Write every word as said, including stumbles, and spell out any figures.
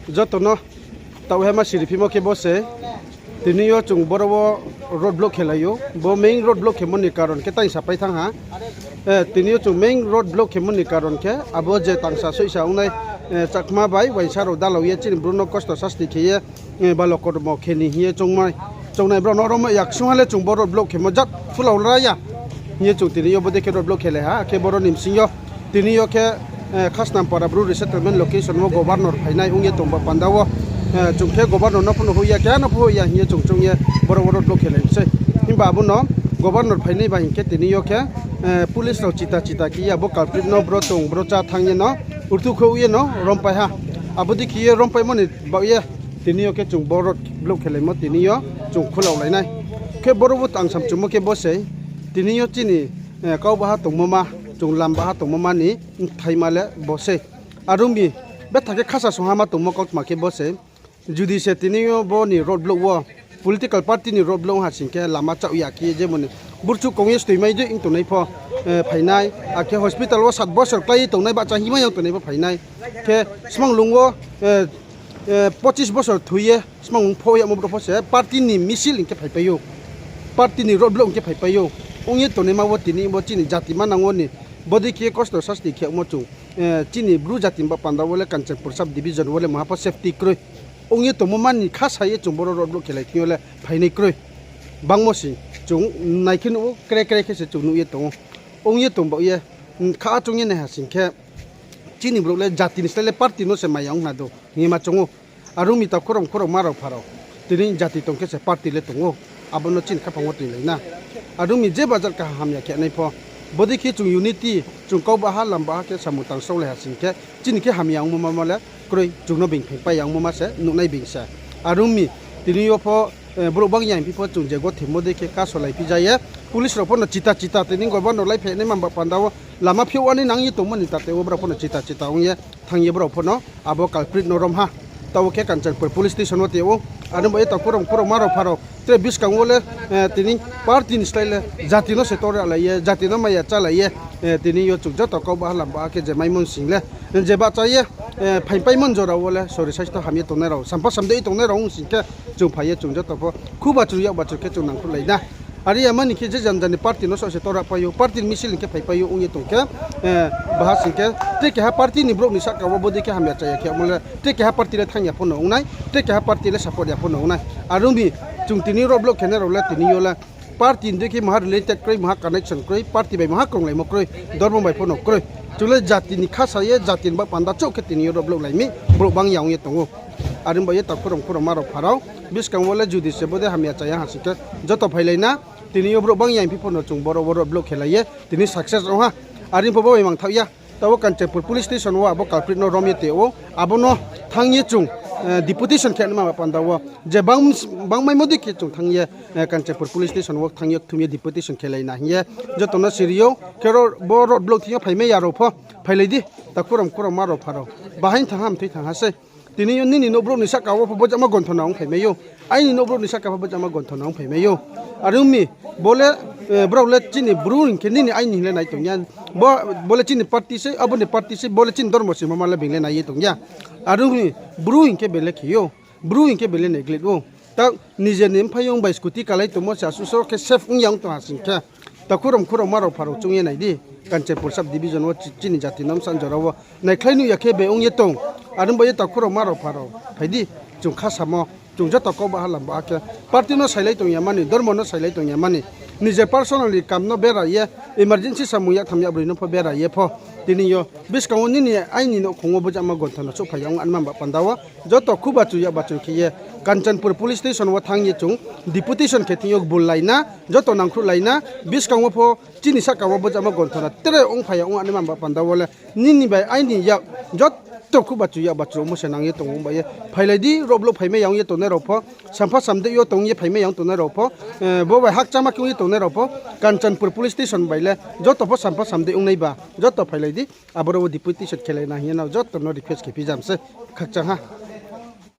Joto no taoh hema siriphimo khe bo se, tini yo chung boro wo road block khelai ou. Bo main road block khemo ni karon khe tang sapai thanng ha. Tini yo chung main road block khemo ni karon khe abo je tangsa soihsa ongnai, Chakma bai uaingsa rao dalao ye chini Bru no kosto sasti khe ye, balo kormo khe ni hing ye choungnai brao no rom ya ksungha le chung bo road block khemo jat phulao ra ya hing ye chung tini yo bodei khe road block khelai ha. Akhe boro ni bsing yo tini yo khe Khasnampara Bru resettlement location wo governor phainai ong ye tong ba panda wo, chung khe governor no pho no hoih ya, keha no pho hoih ya hing ye chung choung ye boro wo road block khelai mi sei. Himba abo no governor phainai ba hing khe tini yo khe police rao chita chita khe ye abo culprit no bro tong bro chá thanng ye no rtuh khe ye no rompai ha. Abo dei khe ye rompaimo ni baoh ye tini yo khe chung bo road block khelaimo tini yo chung khulao lai nai. Khe boro wo ang samchumo khe bo sei, tini yo chini kau baha tongmo ma, chung lam baha tongmo ma ni bthaima le bo sei. Are ong mi, betha khe khasa songha ma tongmo kautma khe bo sei. Judi se tini yo bo ni road block wo, political party ni road block ong ha sing khe lama chaoh ya khe ye jemon ni burchuh kong ye stoimai dei ong tongnai pho phainai, akhe hospital wo sat bosor klái ye tongnai bahcha himai ya ong tongnai pho phainai. Khe smanglung wo pochis bosor thoi ye smanglung pho yagmo brouh pho se party ni misil hing khe phaipai ou. Party ni road block hing khe phaipai ou. Ong ye tongnaima wo tini bo chini jati manang wo ni bodei khe kosto sasti khe yagmo chung, chini Bru jati ni ba panda wo le Kanchanpur sub division wo le maha pho safety kroi. Ong ye tongmo ma ni khasa ye chung boro road block khelai thing yo le phainai kroi. Bangmo sing chung nai khe nuh ou, kre kre khe se chung nuh ye tong ou. Ong ye tong baoh ye, kha choung ye nai ha sing khe, chini brouh le jati ni slái le party no se maya ong khna do hing ye ma choung ou. Are ong mi takhu rao, mkhu rao, ma rao, pha rao, tini jati tong khe se party le tong ou. Abo no chini khaphang wo toilai na. Are ong mi je bajar kaham hamya khe nai pho, bodei khe chung unity, chung kau baha lam baha khe samung tang sraolai ha sing khe, chini khe hamya ongmo ma ma le kroi, chung no being phaingpai ya ongmo ma se nuhnai being se. Are ong mi tini yo pho brouh bang ya hingphi pho chung je gothemo dei khe kasolai phi ja ye, police rao pho no chita chita tini governor lai phai nai ma ba panda wo lama phiouh wa ni nang ye tongmo ni tate wo brao pho no chita chita ong ye thanng ye brao pho no abo culprit no rom ha. Taoh wo khe Kanchanpur police station wo te ou. Are ong ba ye takhu rao, mkhu rao, ma rao, pha rao, tre buskang wo le tini party ni slái le jati no se tor ya lai ye, jati no maya chálai ye, tini yo chung joto kau baha lam baha khe je maimo sing le, je bahcha ye phaingpaimo jora wo le sori saisto ham ye tongnai rao, sampha samdei tongnai rao ong sing khe, chung phai ye chung joto pho khu bachru yak bachru khe chung nangkhruhlai na. Are ya mani khe je janja ni party no so se tor ya pai ou, party ni misil hing khe phaipai ou ong ye tong khe, baha sing khe tre keha party ni brouh ni sahka wo bodei khe hamya chaya khe amo le tre keha party le thanng ya pho no ong nai, tre keha party le support ya pho no ong nai. Are ong mi chung tini road block khenai rao le tini yo le party ni dei khe maha related kroi, maha connection kroi, party bai maha krunglaimo kroi, dormo bai pho no kroi. Chung le jati ni khasa ye, jati ni ba panda chouh khe tini yo road block lai mi, brouh bang ya ong ye tong ou. Are ong ba ye takhu rao, mkhu rao, ma rao, pha rao, buskang wo le judi se bodei hamya chaya ha sing khe, joto phailai na, tini yo brouh bang ya hingphi pho no chung boro wo road block khelai ye tini success ong ha. Are pho bo bai mangthaoh ya. Taoh wo Kanchanpur police station wo abo culprit no rom ye te ou, abo no thanng ye chung deputation khe nai ma ba panda wo je bang, bangmaimo dei khe chung thanng ye Kanchanpur police station wo thanng ye kthum ye deputation khelai na hing ye joto no siri ou. Khe ro bo road block thing yo phaimai ya rao pho phailai di, takhu rao, mkhu rao, ma rao, pha rao, bahai thanng ha, mthoi thanng ha sei. Tini yo nini nouhbrouh ni sahka wo pho bojama gonthona ong phaimai ou, aini nouhbrouh ni sahka pho bojama gonthona ong phaimai ou. Are ong mi, bo le, brao le chini Bru hing khe nini aini hing le nai tong ya. Bo le chini party sei, abo ni party sei, bo le chini dormo se ma ma le being le nai ye tong ya. Are ong mi, Bru hing khe being le khe ou, Bru hing khe being le neglect ou. Ta nije ni mphaiyong bai scooty kalai tongmo se asuh so khe safe ong ya ong tong ha sing khe, takhu rao, mkhu rao, ma rao, pha rao, choung ye nai di. Kanchanpur sub division wo chini jati no bsa jora wo naikhlai nuh ya khe be ong ye tong. Are ong ba ye takhu rao, ma rao, pha rao, phai di. Chung kha samo, chung joto kau baha lam baha khe party no sailai tong ya mani, dormo no sailai tong ya mani, nije personally kam no bera ye, emergency samung yaktham yakbroi no pho bera ye pho, tini yo buskang wo nini aini nouhkhong wo bojama gonthona souhphai ya ong anma ba panda wo joto khu bachru yak bachru khe ye Kanchanpur police station wo thanng ye chung deputation khe thing yo gbul lai na, joto nangkhruhlai na. Buskang wo pho chini sahka wo bojama gonthona tre ongphai ya ong anma ba panda wo le nini bai aini yak joto khu bachru yak bachru ongmo se nang ye tong ou. Ong ba ye phailai di, road block phaimai ya ong ye tongnai rao pho, sampha samdei yo tong ye phaimai ya ong tongnai rao pho, bo bai hakchama khe ong ye tongnai rao pho, Kanchanpur police station bai le joto pho sampha samdei ongnai ba joto phailai di, aboro wo deputation khelai na hing ye nrao joto no request khe phi jam se. Khakchang ha.